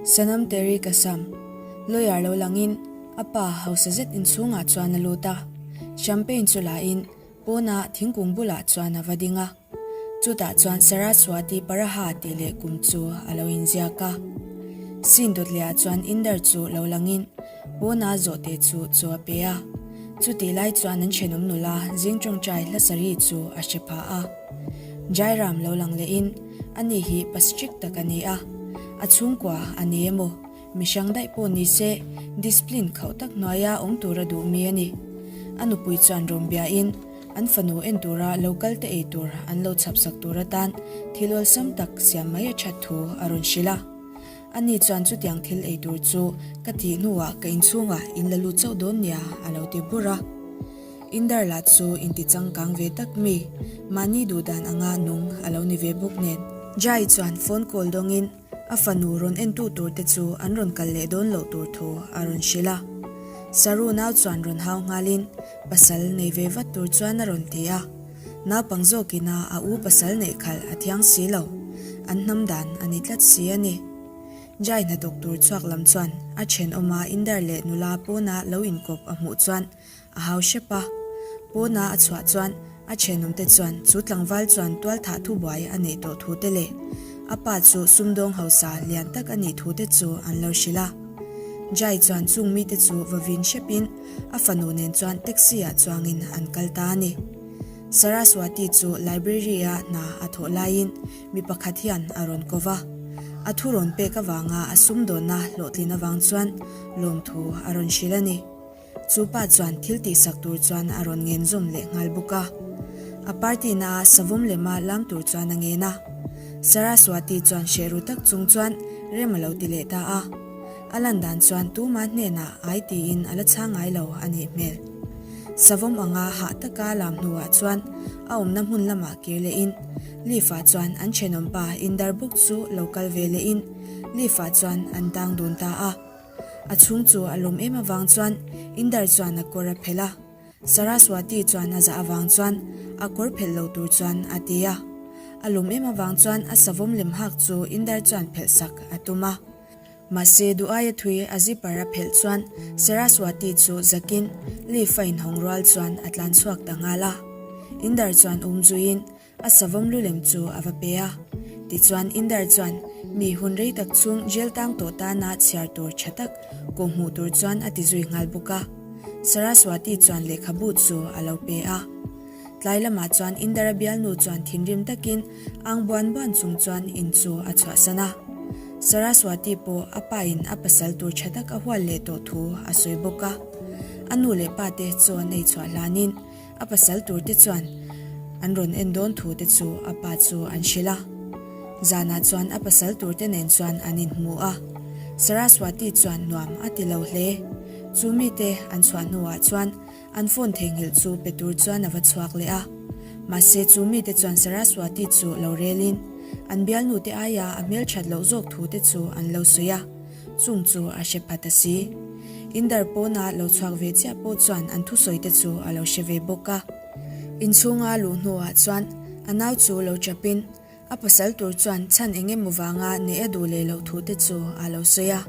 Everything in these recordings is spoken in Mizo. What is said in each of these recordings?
Sanam Teri Kasam, lawyer lo langin a pa hausa zet inchhungah chuan a lut a, champagne chu la in pawnah thingkung bulah chuan a va ding a. Chutah chuan Saraswati Paraha tih leh kum chu a lo inziak a. Scene dawt lehah chuan Inder chu lo langin pawna zawhte chu chaw a pe a. Chutih lai chuan an thenawm nula zing tawngtai hla saree chu a hre pha a. Jairam lo lang lehin ani hi pa strict tak a ni a, a chhungkua a ni emaw Mi hrang daih pawh ni se, discipline khauh tak hnuaia awm tura duh mi a ni. A nupui chuan rawn biain, an fanu en tura lo kal te ei tur an lo chhapsak tur atan thil awlsam tak siam mai a that thu a rawn hrilh a. Ani chuan chutiang thil ei tur chu ka tih hnuah ka inchhungah in la lut chauh dawn nia a lo ti bur a. Indar lah chu inti changkang ve tak mi, mahni duhdan anga nung a lo ni ve bawk nen. Jai chuan phone call dawngin, A fanu rawn entu tur te chu an rawn kal leh dawn loh tur thu a rawn hrilh a. Saru nau chuan rawn hau nghalin pasal nei ve vat tur chuan a rawn ti a. Naupang zawkina a u pasal neih khalh a thiang si lo. An hnam dan a ni tlat si a ni. Jai hnathawk tur chhuak lam chuan a thenawma Indar leh nula pawna lo inkawp a hmuh chuan A hau hrep a. Pawna a chhuah chuan a thenawmte chuan chu tlangval chuan tualthah thubuai a neih tawh thu te leh a pa chu sumdawng hausa lian tak a nih thu te chu an lo hrilh a. Jai chuan chung mite chu va vin hrepin a fanu nen chuan taxi ah chuangin an kal ta a ni. Saraswati chu library a hna a thawh laiin mi pakhat hian a rawn ko va. A thu rawn pek avanga a sumdawnna hlawhtlin avang chuan lawmthu a rawn hrilh a ni. Chu pa chuan thil tihsak tur chuan a rawn ngen zawm leh nghal bawk a. A party na a savawm lema lam tur chuan a ngen a. Saraswati chuan hreh ru tak chung chuan rem a lo ti leh ta a. A lan dan chuan tuma hnenah ai tiin a la chhang ngai lo a nih hmel. Savawm anga hah taka lam hnuah chuan a awmna hmun lamah kir lehin Leaf ah chuan an thenawmpa Indar bawk chu lo kal ve lehin Leaf ah chuan an tang dun ta a. A chhung chu a lawm em avang chuan Indar chuan a kawr a phelh a, Saraswati chuan a zah avang chuan a kawr phelh lo tur chuan a ti a. A lawm em avang chuan a savawm lem hak chu Indar chuan phelh sak a tum a. Mahse duh aia thui a zipper a phelh chuan Saraswati chu zakin lift a inhawng rual chuan a tlan chhuak ta nghal a. Indar chuan um zuiin A savawm lu lem chu a va pe a. Tichuan Indar chuan mi hun rei tak chhung jail tang tawh tana chhiar tur tha tak kawh hmuh tur chuan a ti zui nghal bawk a. Saraswati chuan lehkhabu chu a lo pe a. Tlai lamah chuan Indara bialnu chuan thinrim takin ang buan buan chung chuan in chu a chhuahsan a. Saraswati pawh a pa in a pasal tur tha tak a hual leh tawh thu a sawi bawk a. A nu leh pa te chaw an ei chhuah hlanin A pasal tur te chuan an rawn en dawn thu te chu a pa chu an hrilh a. Zanah chuan a pasal tur te nen chuan an inhmu a. Saraswati chuan nuam a ti lo hle. Chu mite an chhuah hnuah chuan an phone theihnghilh chu pe tur chuan a va chhuak leh a. Mahse chu mite chuan Saraswati chu lo relin an bialnu te aia a hmelthat loh zawk thu te chu an lo sawi a. Chung chu a hre phat a si. Indar pawna lo chhuak ve chiah pawh chuan an thusawi te chu a lo hre ve bawk a. Inchhunga luh hnuah chuan a nau chu lo chapin a pasal tur chuan chhan eng emaw vanga neih a duh leh loh thu te chu a lo sawi a.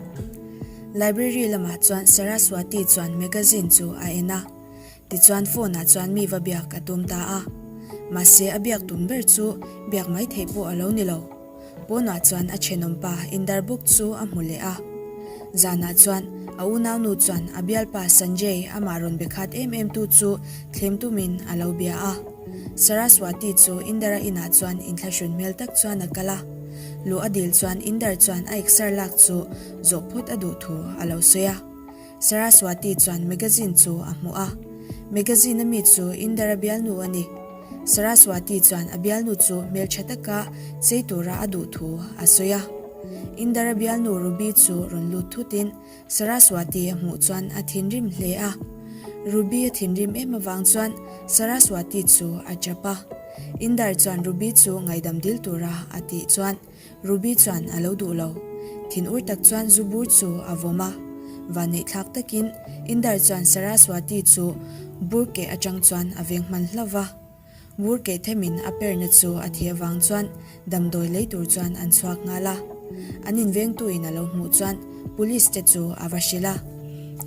Library lamah chuan Saraswati chuan magazine chu a en a. Tichuan phone ah chuan mi va biak a tum ta a. Mahse a biak tum ber chu biak mai theih pawh a lo ni lo. Pawnah chuan a thenawmpa Indar bawk chu a hmu leh a. Zanah chuan a unaunu chuan a bialpa Sanjay amah rawn be khat em em tu chu thlem tumin a lo bia a. Saraswati chu Indara inah chuan inthlahrun hmel tak chuan a kal a. Luh a dil chuan Indar chuan a exer lak chu zawh phawt a duh thu a lo sawi a. Saraswati chuan magazine chu a hmuh a. Magazine a mi chu Indara bialnu a ni. Saraswati chuan a bialnu chu hmeltha taka chei tura a duh thu a sawi a. Indara bialnu Ruby chu rawn lut thutin Saraswati a hmuh chuan a thinrim hle a. Ruby a thinrim em avang chuan Saraswati chu a tap a. Indar chuan Ruby chu ngaihdam dil tura a tih chuan Ruby chuan a lo duh lo. Thin ur tak chuan zu bur chu a vawm a. Vanneih thlak takin Indar chuan Saraswati chu bur keh atang chuan a veng hman hlauh va. Bur keh themin a perna chu a thi avang chuan damdawi lei tur chuan an chhuak nghal a. An invengtuin a lo hmuh chuan Police te chu a va hrilh a.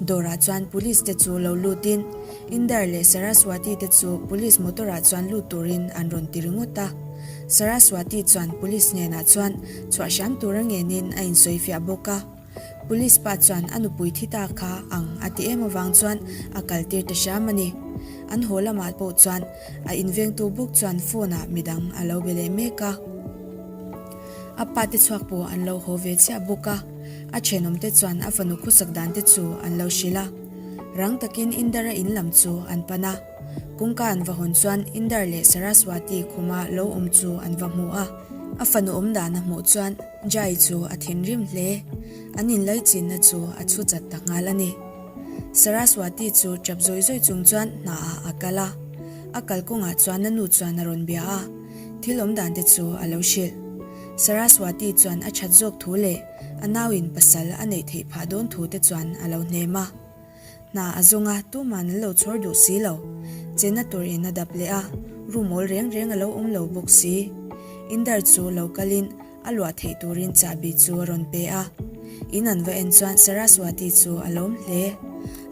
Dawrah chuan Police te chu lo lutin Inder leh Saraswati te chu Police motor ah chuan lut turin an rawn ti ringawt a. Saraswati chuan Police hnenah chuan chhuah hram tura ngenin a insawifiah bawk a. Police pa chuan a nupui thi ta kha ang a ti em avang chuan a kaltir ta hram a ni. An haw lamah pawh chuan a invengtu bawk chuan phone ah midang a lo be leh mek a. A pa te chhuak pawh an lo haw ve chiah bawk a, a thenawm te chuan a fanu khusak dan te chu an lo hrilh a. Rang takin Indara in lam chu an pan a. Kawngka an va hawn chuan Indar leh Saraswati khuma lo awm chu an va hmu a. A fanu awm dan a hmuh chuan Jai chu a thinrim hle. An inlaichinna chu a chhu chat ta nghal a ni. Saraswati chu tap zawih zawih chung chuan hna ah a kal a. A kalkawngah chuan a nu chuan a rawn bia a. Thil awm dan te chu a lo hrilh. Saraswati chuan a that zawk thu leh a nauin pasal a neih theih phah dawn thu te chuan a lo hnem a. Hna a zawng a, tuman an lo chhawr duh si lo. Chenna tur in a dap leh a, room awl reng reng a lo awm lo bawk si. Indar chu lo kalin A luah theih turin chahbi chu a rawn pe a. In an va en chuan Saraswati chu a lawm hle.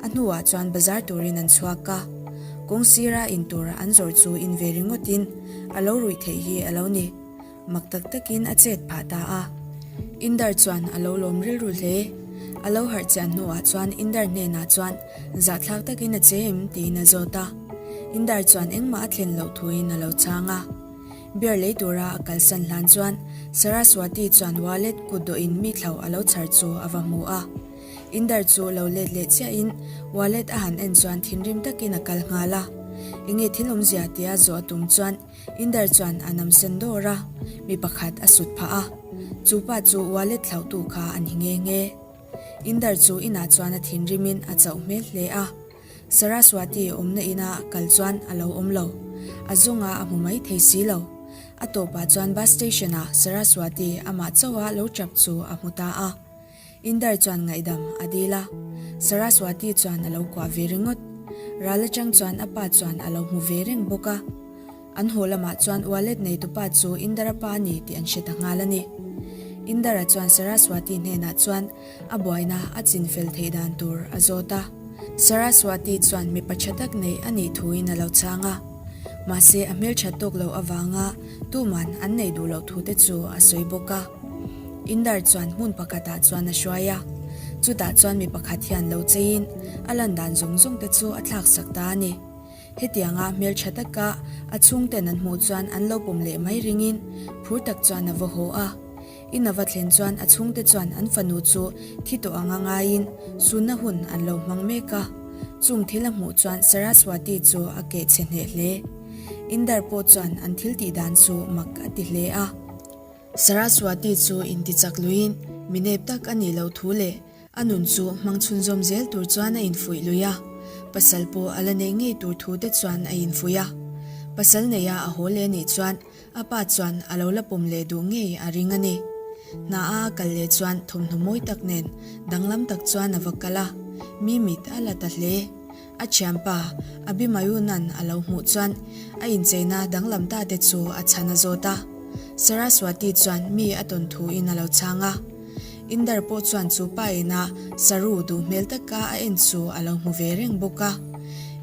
A hnuah chuan bazar turin an chhuak a. Kawng sira in tur an zawrh chu in ve ringawtin a lo ruih theih hi a lo ni. Mak tak takin a chet phah ta a. Indar chuan a lo lawm rilru hle. A lo harh chian hnuah chuan Indar hnenah chuan zahthlak takin a che em tiin a zawt a. Indar chuan engmah a thlen loh thuin a lo chhang a. Beer lei tura a kalsan hlan chuan Saraswati chuan wallet kut dawhin mi thlo a lo chhar chu a va hmu a. Indar chu lo let leh chiahin wallet a han en chuan thinrim takin a kal nghal a. Enge thil awmzia tia zawh a tum chuan Indar chuan a nam sen dawr a, mi pakhat a sut phah a. Chu pa chu wallet thlauhtu kha a ni nghe nghe. Indar chu inah chuan a thinrimin a chauh hmel hle a. Saraswati awmna ina kal chuan a lo awm lo. A zawnga a hmu mai thei si lo. A tawpah chuan bus station ah Saraswati amah chauha lo tap chu a hmu ta a. Indar chuan ngaihdam a dil a. Saraswati chuan a lo kuah ve ringawt. Ral atang chuan a pa chuan a lo hmu ve reng bawk a. An haw lamah chuan wallet neitupa chu Indara pa a ni tih an hre ta nghal a ni. Indara chuan Saraswati hnenah chuan a buaina a chin fel theih dan tur a zawt a. Saraswati chuan mipa tha tak nei a nih thuin a lo chhang a. Mahse a hmelthat tawk loh avanga tuman an neih duh loh thu te chu a sawi bawk a. Indar chuan hmun pakhatah chuan a hruai a. Chutah chuan mi pakhat hian lo cheiin a lan dan zawng zawng te chu a thlaksak ta a ni. Hetianga hmeltha taka a chhungten an hmuh chuan an lo pawm leh mai ringin phur tak chuan a va haw a. In a va thlen chuan a chhungte chuan an fanu chu thi tawh anga ngaiin sunna hun an lo hmang mek a. Chung thil a hmuh chuan Saraswati chu a keh chhe hneh hle. Indar pawh chuan an thil tih dan chu mak a ti hle a. Saraswati chu intichak luiin mi nep tak a nih loh thu leh A nun chu hmang chhunzawm zel tur chuan a infuih lui a, pasal pawh a la neih ngei tur thu te chuan a infuih a. Pasal neia a haw leh anih chuan a pa chuan a lo la pawm leh duh ngei a ring a ni. Hna a a kal leh chuan thawmhnaw mawi tak nen danglam tak chuan a va kal a, mi mit a la ta hle. A thianpa Abimayuna'n a lo hmuh chuan a incheina danglam ta te chu a chhan a zawt a. Saraswati chuan mi a tawn thuin a lo chhang a. Indar pawh chuan chu pa ina Saru duh hmel taka a en chu a lo hmu ve reng bawk a.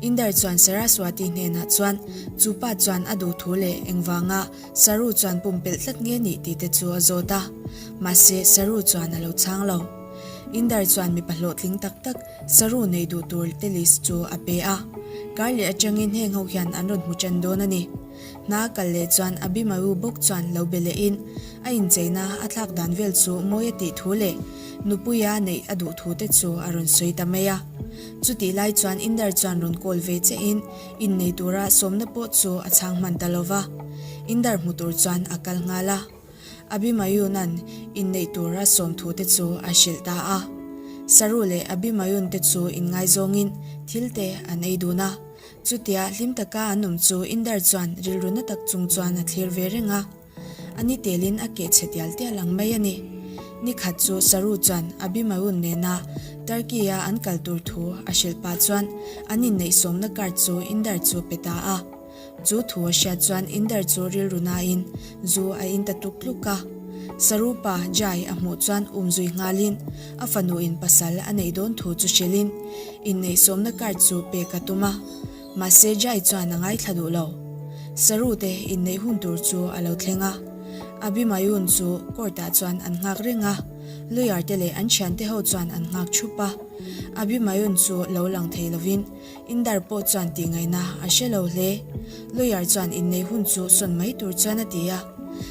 Indar chuan Saraswati hnenah chuan chu pa chuan a duh thu leh engvanga Saru chuan pumpelh tlat nge nih tih te chu a zawt a. Mahse Saru chuan a lo chhang lo. Indar chuan mipa hlawhtling tak tak Saru nei duh tur te list chu a pe a. Kar leh atangin heng ho hian an rawn hmu tan dawn a ni. Hna a kal leh chuan Abimayu bawk chuan lo be lehin a incheina a thlak dan vel chu mawi a tih thu leh nupuia neih a duh thu te chu a rawn sawi ta mai a. Chutih lai chuan Indar chuan rawn call ve chein innei tura sawmna pawh chu a chhang hman ta lova. Indar hmu tur chuan a kal nghal a. Abimayuna'n inneih tura sawm thu te chu a hrilh ta a. Saru leh Abimayun te chu inngaizawngin thil te an ei dun a. Chutia hlim taka an awm chu Indar chuan rilru na tak chung chuan a thlir ve reng a. A ni telin a keh chhe tial tial ang mai a ni. Ni khat chu Saru chuan Abimayun nena Turkey-a an kal tur thu a hrilh pah chuan an inneih sawmna card chu Indar chu pe ta a. Chu thu a hriat chuan Inder chu rilru nain zu a in ta tluk tluk a. Saru pa Jai a hmuh chuan umzui nghalin a fanu in pasal a neih dawn thu chu hrilhin inneih sawmna card chu pek a tum a. Mahse Jai chuan a ngaithla duh lo. Saru te inneih hun tur chu a lo thleng a. Abhimayun chu court ah chuan an nghak reng a, lawyer te leh an thiante ho chuan an nghak thup a. Abhimayun chu lo lang thei lovin Indar pawh chuan tihngaihna a hre lo hle. Lawyer chuan inneih hun chu sawn mai tur chuan a ti a.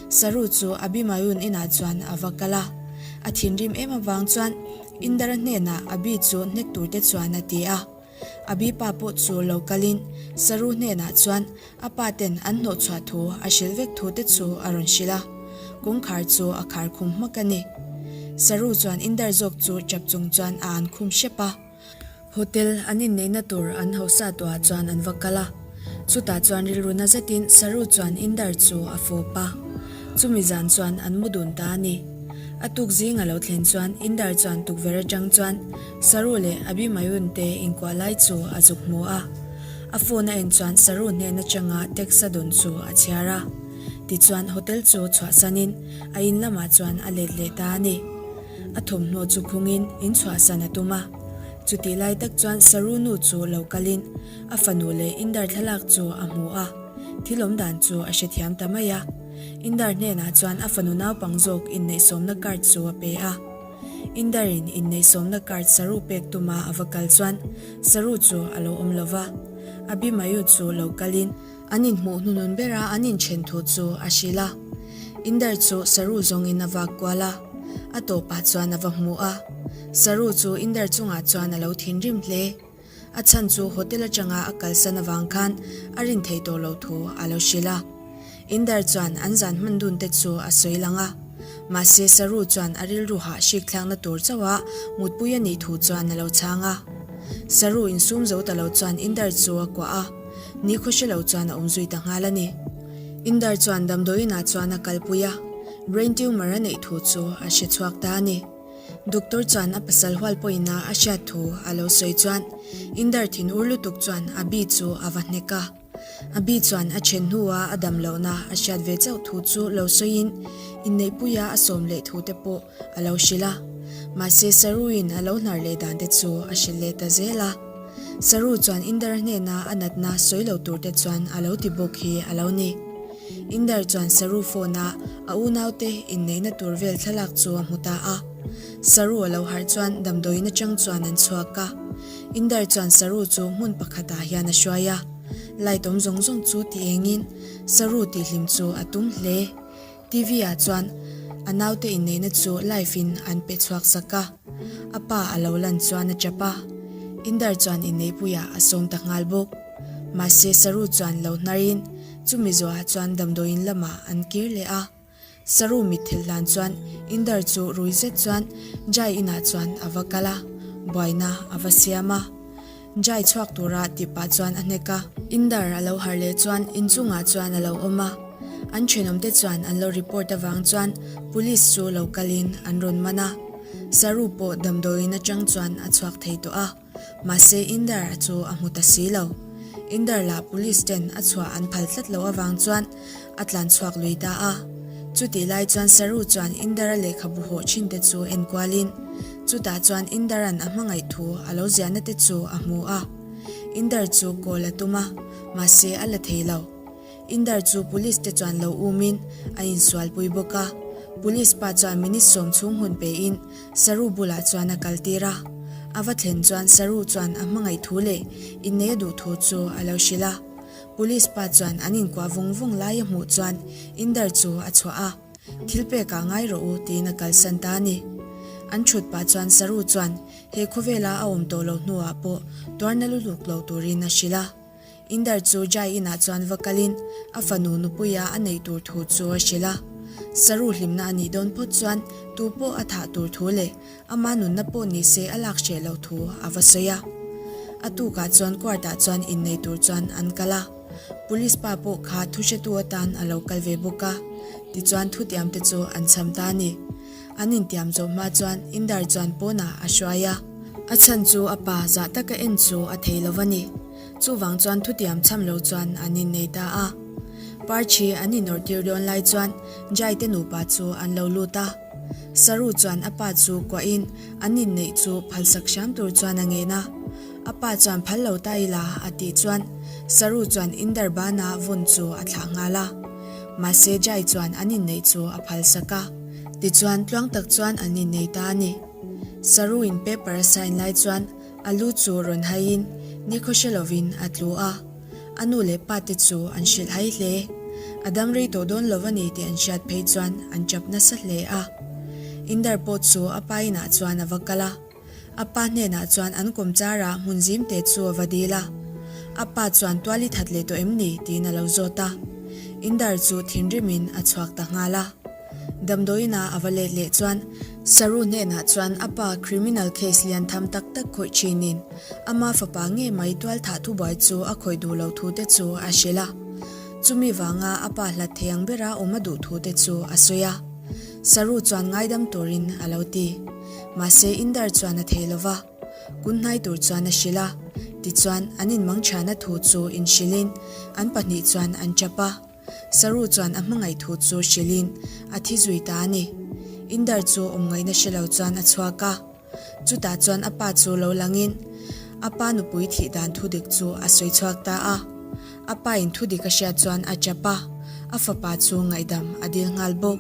Saru chu Abhimayun inah chuan a va kal a. A thinrim em avang chuan Indara hnenah Abhi chu hnek tur te chuan a ti a. Abhi pa pawh chu lo kalin Saru hnenah chuan a pa ten an hnawhchhuah thu a hrilh vek thu te chu a rawn hrilh a. Kawngkhar chu a khar khum hmak a ni. Saru chuan Indar zawk chu tap chung chuan a an khum hrep a. Hotel an inneihna tur an hausa tuah chuan an va kal a. Chutah chuan rilru na zetin Saru chuan Indar chu a fawp a. Chumi zan chuan an mu dun ta a ni. A tuk zing a lo thlen chuan Indar chuan tukverh atang chuan Saru leh Abhimayun te inkuah lai chu a zuk hmu a. A phone a en chuan Saru hnen atanga text a dawn chu a chhiar a. Tichuan hotel chu chhuahsanin a in lamah chuan a let leh ta a ni. A thawmhnaw chu khungin in chhuahsan a tum a. Chutih lai tak chuan Saru nu chu lo kalin a fanu leh Indar thlalak chu a hmu a. Thil awm dan chu a hrethiam ta mai a. Indar hnenah chuan a fanu naupang zawk inneihsawmna card chu a pe a. Indarin inneihsawmna card Saru pek tuma a va kal chuan Saru chu a lo awm lo va. Abhimayu chu lo kalin an inhmuh hnunun bera an inthen thu chu a hrilh a. Indar chu Saru zawngin a vak kual a, a tawpah chuan a va hmu a. Saru chu Indar chungah chuan a lo thinrim hle. A chhan chu hotel atanga a kalsan avang khan a rin thei tawh loh thu a lo hrilh a. Indar chuan an zan hman dun te chu a sawi lang a. Mahse Saru chuan a rilru hah hrik thlakna tur chauha mutpui a nih thu chuan a lo chhang a. Saru insum zo ta lo chuan Indar chu a kuah a, nikhaw hre lo chuan a awm zui ta nghal a ni. Indar chuan damdawiinah chuan a kalpui a, brain tumor a neih thu chu a hre chhuak ta a ni. Doctor chuan a pasal hual pawhin a a hriat thu a lo sawi chuan Indar thin ur lutuk chuan Abhi chu a va hnek a. Abhi chuan a then hnua a dam lohna a hriat ve chauh thu chu lo sawiin inneihpuia a sawm leh thu te pawh a lo hrilh a. Mahse Saruin a lo hnar leh dan te chu a hrilh leh ta zel a. Saru chuan Indar hnena a natna sawi lo tur te chuan a lo ti bawk hi a lo ni. Indar chuan Saru phone a a unaute inneihna tur vel thlalak chu a hmu ta a. Saru a lo harh chuan damdawiin atang chuan an chhuak a. Indar chuan Saru chu hmun pakhatah hian a hruai a. Light awm zawng zawng chu ti engin Saru tihhlim chu a tum hle. TV ah chuan a naute inneihna chu live in an pe chhuak sak a. A pa a lo lan chuan a tap a. Indar chuan inneihpuiah a sawm ta nghal bawk. Mahse Saru chuan lo hnarin chumi zawhah chuan damdawiin lamah an kir leh a. Saru mitthilh hlan chuan Indar chu rui zet chuan Jai inah chuan a va kal a, buaina a va siam a. Jai chhuak tura tih pah chuan a hnek a. Indar a lo harh leh chuan inchungah chuan a lo awm a. An thenawmte chuan an lo report avang chuan police chu lo kalin an rawn man a. Saru pawh damdawiin atang chuan a chhuak thei tawh a. Mahse Indar chu a hmu ta si lo. Indar lah police ten a chhuah an phal tlat loh avang chuan a tlan chhuak lui ta a. Chutih lai chuan Saru chuan Indara lehkhabu hawh thin te chu en kualin chutah chuan Indara'n a hmangaih thu a lo ziahna te chu a hmu a. Indar chu call a tum a, mahse a la thei lo. Indar chu police te chuan lo umin a insualpui bawk a. Police pa chuan minute sawm chhung hun pein Saru bulah chuan a kaltir a. A va thlen chuan Saru chuan a hmangaih thu leh inneih a duh thu chu a lo hrilh a. Police pa chuan an inkuah vung vung lai a hmuh chuan Indar chu a chhuah a, Thil pekah ngai rawh u tiin a kalsan ta a ni. An thut pah chuan Saru chuan he khawvela a awm tawh loh hnuah pawh tuarna lutuk lo turin a hrilh a. Indar chu Jai inah chuan va kalin a fanu nupuia a neih tur thu chu a hrilh a. Saru hlimna a nih dawn phawt chuan tu pawh a thah tur thu leh Ama nunna pawh ni se a lak hreh loh thu a va sawi a. A tukah chuan court ah chuan innei tur chuan an kal a. Police pa pawh kha thuhretu atan a lo kal ve bawk a. Tichuan thutiam te chu an cham ta a ni. An intiam zawh hma chuan Indar chuan pawnah a hruai a. A chhan chu a pa zah taka en chu a thei lo va ni. Chuvang chuan thutiam cham lo chuan an innei ta a. Pangpar ṭhi an inawrh tir dawn lai chuan Jai te nupa chu an lo lut a. Saru chuan a pa chu kuahin an inneih chu phalsak hram tur chuan a ngen a. A pa chuan phal lo ta ila a tih chuan Saru chuan Inderbana vun chu a thlah nghal a. Mahse Jai chuan an inneih chu a phalsak a. Tichuan tluang tak chuan an innei ta a ni. Saru in paper a sign lai chuan a lu chu rawn haiin nikhaw hre lovin a tlu a. A nu leh pa te chu an hrilh hai hle. A dam rei tawh dawn lo a ni tih an hriat phei chuan an chap nasa hle a. Inder pawh chu a pa inah chuan a va kal a. A pa hnenah chuan an kawm chara hmun zim te chu a va dil a. A pa chuan tual i that leh tawh em ni? tiin a lo zawt a. Indar chu thinrimin a chhuak ta nghal a. Damdawiinah a va let leh chuan Saru hnenah chuan a pa criminal case lian tham tak tak khawih thinin ama fapa nge mai tual thah thubuai chu a khawih duh loh thu te chu a hrilh a. Chumi vanga a pa hlat thei ang bera awm a duh thu te chu a sawi a. Saru chuan ngaidam turin a lo ti. Mahse Indar chuan a thei lova, kun hnai tur chuan a hrilh a. Tichuan an inmangchhana thu chu inhrilhin an pahnih chuan an chap a. Saru chuan a hmangaih thu chu hrilhin a thi zui ta a ni. Indar chu awm ngaihna hre lo chuan a chhuak a. Chutah chuan a pa chu lo langin a pa nupui thih dan thudik chu a sawi chhuak ta a. A pa in thudik a hriat chuan a chap a, a fapa chu ngaihdam a dil nghal bawk.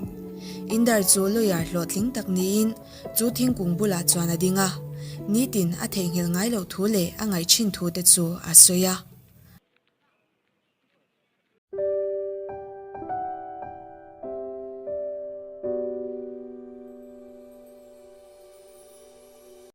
Indar chu lawyer hlawhtling tak niin chu thingkung bulah chuan a ding a, nitin a theihnghilh ngai loh thu leh a ngaih thin thu te chu a sawi a.